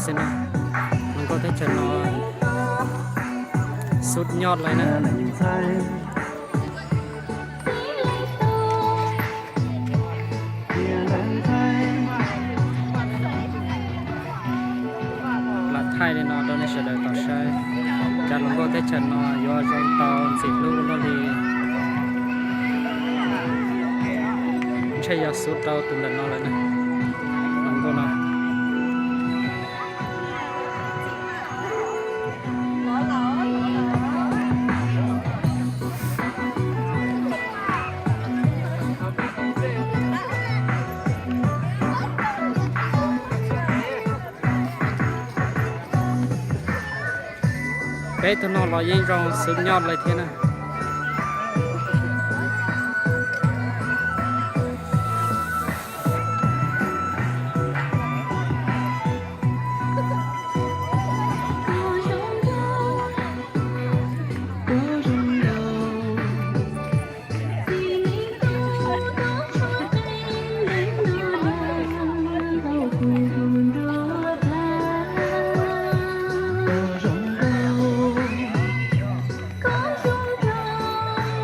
Hluas nkauj teb chaws no xub nyob lawm na. Lam thaij li no rau nej sawv daws tau saib, cov hluas nkauj teb chaws no yuav zoo tau ntxim hlub luaj li. Ntshe yog xub rau tus ntawm no lawm na, hluas nkauj no. Peb tug no los yeej zoo xwb nyob lawm thiab na.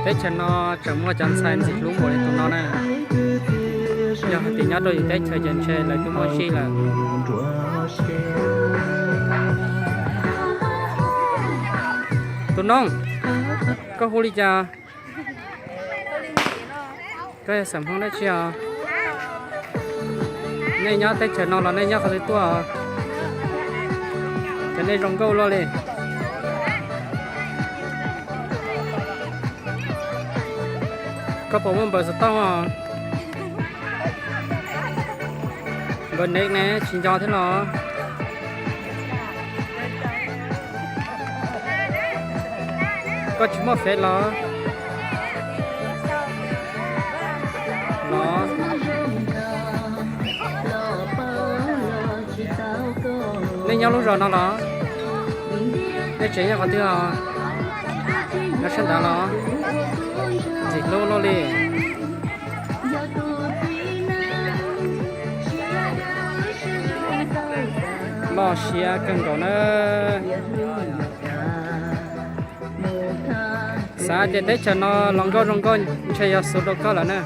Teb chaws no tseem muaj cov ntxhais ntxim hlub npaum li tus no na. Yog hais tias nyob rau yus teb chaws ces ntshe lawv twb muaj zij lawm. Tus noog, koj hu li cas? Koj yog xeem Hmoob dab tsi os? Nej nyob teb chaws no los nej nyob qhov twg tuaj? Ces nej zoo nkauj luaj li. Koj puas muaj npawb xov tooj os? Npawb nev ne tsis nco thiab los? Koj tsis muaj fev los? Los, nej nyob lub zos no los? Nej tsev nyob qhov twg os? Nyob sab nrad los? Ntxim hlub luaj li. Loj siab kawg nkaus na. Xav tias teb chaws no los nkauj zoo nkauj ntshe yog xus rau koj lawm na.